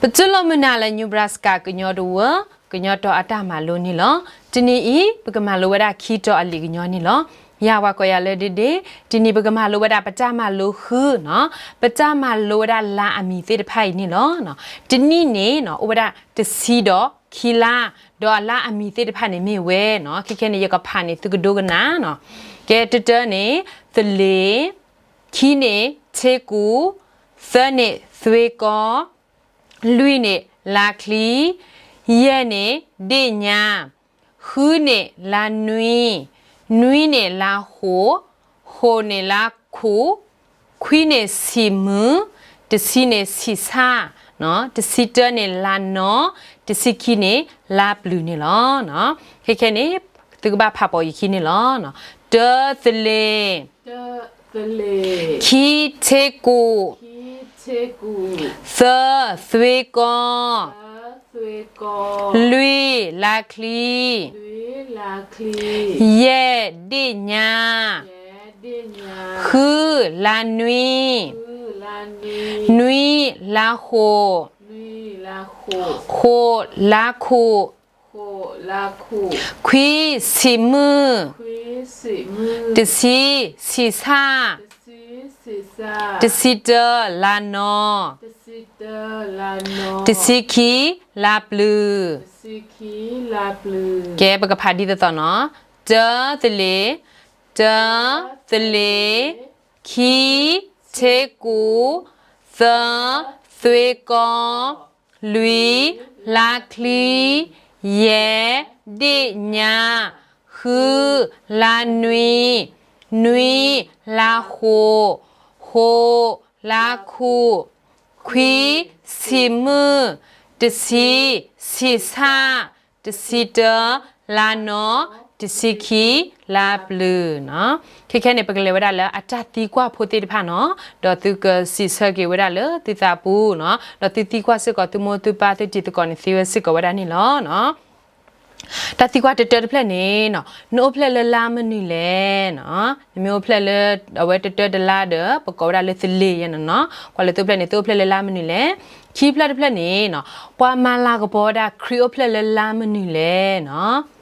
ပတူၢ်လိာ်မုာ်နၤလၢ Nebraska ကညီတဝၢ ကညီတီၤအတၢ်မၤလိန့ၣ်လီၤ. တနံၤအံၤ ပကမၤလိဝဲဒၣ်ခံတီၤအလံာ်ကညီန့ၣ်လီၤ. ယၤပှၤကိးယၤလၢ ဒ့ဒ့, တနံၤပကမၤလိဝဲဒၣ်ပတၢ်မၤလိဃုနီၤ, ပတၢ်မၤလိဝဲဒၣ်လါအမံၤသ့ၣ်တဖၣ်အံၤန့ၣ်လီၤ. တနံၣ်န့ၣ်နီၤ အိၣ်ဝဲဒၣ်တဆံဒီးခံလါ, ဒီးအလါအမံၤသ့ၣ်တဖၣ်န့ၣ်မ့ၢ်ဝဲနီၤ, ခဲခဲန့ၣ် ယကဖးန့ၣ်သုကဒိကနၣ်နီၤ. ကဲ တတၢန့ၣ် သလ့ၤ, ခံန့ၣ် ထ့ကူ, သၢန့ၣ် သွ့ကီ, လွံၢ်န့ၣ် လါချံ, ယဲၢ်န့ၣ် ဒ့ၣ်ညါ, ဃုန့ၣ် လါနွံ, နွံန့ၣ် လါဃိး, ဃိးန့ၣ်လါခူး, ခွံန့ၣ်ဆံးမုၢ်, တဆံန့ၣ်ဆံးဆၣ်, တဆံတၢန့ၣ်လါနီၤ, တဆံခံန့ၣ်လါပျုၤန့ၣ်လီၤ. ခဲခဲန့ၣ် သုကဘၣ်ဖးပိာ်ယခံန့ၣ်လီၤ. တၢ သလ့ၤ, ခံ ထ့ကူ, သၢ သွ့ကီ, လွံၢ် လါချံ, ယဲၢ် ဒ့ၣ်ညါ, ဃု လါနွံ, နွံ လါဃိး, ဃိး လါခူး, ခွံ ဆံးမုၢ်, တဆံ ဆံးဆၣ်, တဆံတၢ လါနီၤ, တဆံခံ လါပျုၤ. ကဲ ပကဖးဒ်သိးသိးနီၤ. တၢ သလ့ၤ, တၢ သလ့ၤ, ခံ ထ့ကူ, သၢ သွ့ကီ, လွံၢ် လါချံ, ယဲၢ် ဒ့ၣ်ညါ, ဃု လါနွံ, နွံ လါဃိး, ဃိး လါခူး, ခွံ ဆံးမုၢ်, တဆံ ဆံးဆၣ်, တဆံတၢ လါနီၤ, တဆံခံ လါပျုၤနီၤ. ခဲခဲန့ၣ် ပကလဲၤဝဲဒၣ်လၢအတၢ်သံကွၢ်ဖိသ့ၣ်တဖၣ်နီၤ, ဒီးသုကစံးဆၢက့ၤဝဲဒၣ်လၢသုသးပူၤနီၤ, ဒီးသုသံကွၢ်စ့ၢ်ကီး သုမိၢ်သုပၢ်သုတံၤသကိးန့ၣ်သ့ဝဲစ့ၢ်ကီးဝဲဒၣ်န့ၣ်လီၤ. တၢ်သံကွၢ်တတၢတဖျၢၣ်န့ၣ်နီၤ, နအိၣ်ဖျဲၣ်လၢလါမနုၤလဲၣ်နီၤ. နမ့ၢ်အိၣ်ဖျဲၣ်လၢ အဝဲတတၢတလါဒီး ပကိးဝဲဒၣ်လၢသလ့ၤယဲနီၤနီၤ, ကွၢ်လၢသုအိၣ်ဖျဲၣ်န့ၣ် သုအိၣ်ဖျဲၣ်လၢလါမနုၤလဲၣ်. ခံဖျၢၣ်တဖျၢၣ်န့ၣ်နီၤ, ပှၤမၤလၤကပီၤဝဲဒၣ်ခရံာ်အိၣ်ဖျဲၣ်လၢလါမနုၤလဲၣ်နီၤ.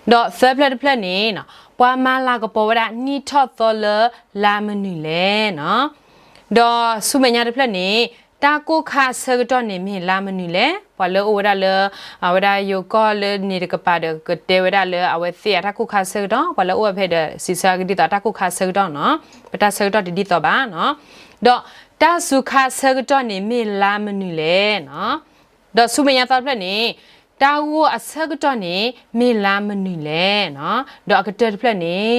ဒီးသၢဖျၢၣ်တဖျၢၣ်န့ၣ်နီၤ, ပှၤမၤလၤကပီၤဝဲဒၣ်နံၣ်ထီၣ်သီလၢလါမနုၤလဲၣ်နီၤ. ဒီးဆူမဲာ်ညါတဖျၢၣ်န့ၣ်, တၢ်ကိၢ်ခါအဆၢကတီၢ်န့ၣ်မ့ၢ်လါမနုၤလဲၣ်. ပှၤလၢအိၣ်ဝဲဒၣ်လၢ အဝဲဒၣ်ယိၤကီၢ်လၢန့ၣ်တကပၤဒီး ကတဲဝဲဒၣ်လၢအဝဲသ့ၣ်အတၢ်ကိၢ်ခါအဆၢကတီၢ်, ပှၤလၢအိၣ်ဝဲဖဲဒီး စံးဆၢကဒ်သိးတၢ်ကိၢ်ခါအဆၢကတီၢ်နီၤ, ပတၢ်ဆၢကတီၢ်တဒ်သိးဘၣ်နီၤ. ဒီးတၢ်စူၤခါအဆၢကတီၢ်န့ၣ်မ့ၢ်လါမနုၤလဲၣ်နီၤ. ဒီးဆူမဲာ်ညါသီတဖျၢၣ်န့ၣ်, တၢ်ဂိၢ်အဆၢကတီၢ်န့ၣ်မ့ၢ်လါမနုၤလဲၣ်နီၤ. ဒီးအကတၢၢ်တဖျၢၣ်န့ၣ်,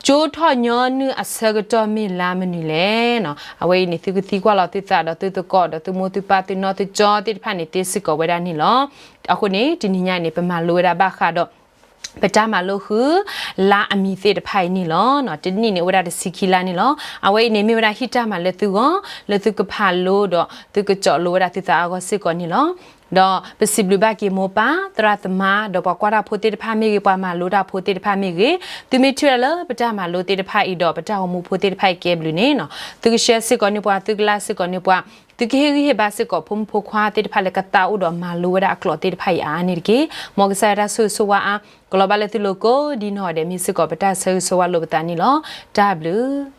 ကၠိထီၣ်ညီနုၢ်အဆၢကတီၢ်မ့ၢ်လါမနုၤလဲၣ်နီၤ. အဝဲအံၤန့ၣ် သုကသံကွၢ်လီၤသုသးဒီးသုသကိးဒီးသုမိၢ်သုပၢ်သုနီၢ်သုကၠီသ့ၣ်တဖၣ်န့ၣ်သ့စ့ၢ်ကီးဝဲဒၣ်န့ၣ်လီၤ. အဃိန့ၣ် တနံၤညါအံၤန့ၣ် ပမၤလိဝဲဒၣ်ဘၣ်ဃးဒီး ပတၢ်မၤလိဃု လါအမံၤသ့ၣ်တဖၣ်အံၤန့ၣ်လီၤ. တနံၣ်န့ၣ်အိၣ်ဝဲဒၣ်တဆံခံလါန့ၣ်လီၤ. အဝဲအံၤန့ၣ်မ့ၢ်ဝဲဒၣ်ဟံၣ်တၢ်မၤလၢသုဂီၢ်, လၢသုကဖးလိဒီးသုကစိာ်လိဝဲဒၣ်သုသးအါဂီၢ်စ့ၢ်ကီးန့ၣ်လီၤ. ဒီးပစံးဘျုးဘၣ်က့ၤမိၢ်ပၢ်သရၣ်သမါ ဒီးပှၤကွၢ်တၢ်ဖိသ့ၣ်တဖၣ်မ့ၢ်ဂ့ၤ, ပှၤမၤလိတၢ်ဖိသ့ၣ်တဖၣ်မ့ၢ်ဂ့ၤ, သုမ့ၢ်ထံၣ်ဝဲဒၣ်လၢပတၢ်မၤလိသ့ၣ်တဖၣ်အံၤဒီး ပတၢ်ဂီၤမူဖိသ့ၣ်တဖၣ်အံၤကဲဘျုးန့ၣ်နီၤ, သုကshareစ့ၢ်ကီးန့ၢ်ပှၤ, သုကlikeစ့ၢ်ကီးန့ၢ်ပှၤ, သုကဟ့ၣ်ဂံၢ်ဟ့ၣ်ဘါစ့ၢ်ကီး ဖိမုၣ်ဖိခွါသ့ၣ်တဖၣ်လၢကသးအိၣ်ဒီးမၤလိဝဲဒၣ်အကျိာ်သ့ၣ်တဖၣ်အံၤအါအါန့ၣ်တက့ၢ်. မ်ကစၢ်ယွၤတၢ်ဆိၣ်ဂ့ၤဆိၣ်ဝါအါ ကလီၤဘၣ်လၢသုလိၤကိးဒ်နီၢ်ဂၤဒဲး မ့ၢ်စ့ၢ်ကီးပတၢ်ဆၢဂ့ၤဆၢဝါလိာ်ပသးန့ၣ်လီၤ. တၢ်ဘျုး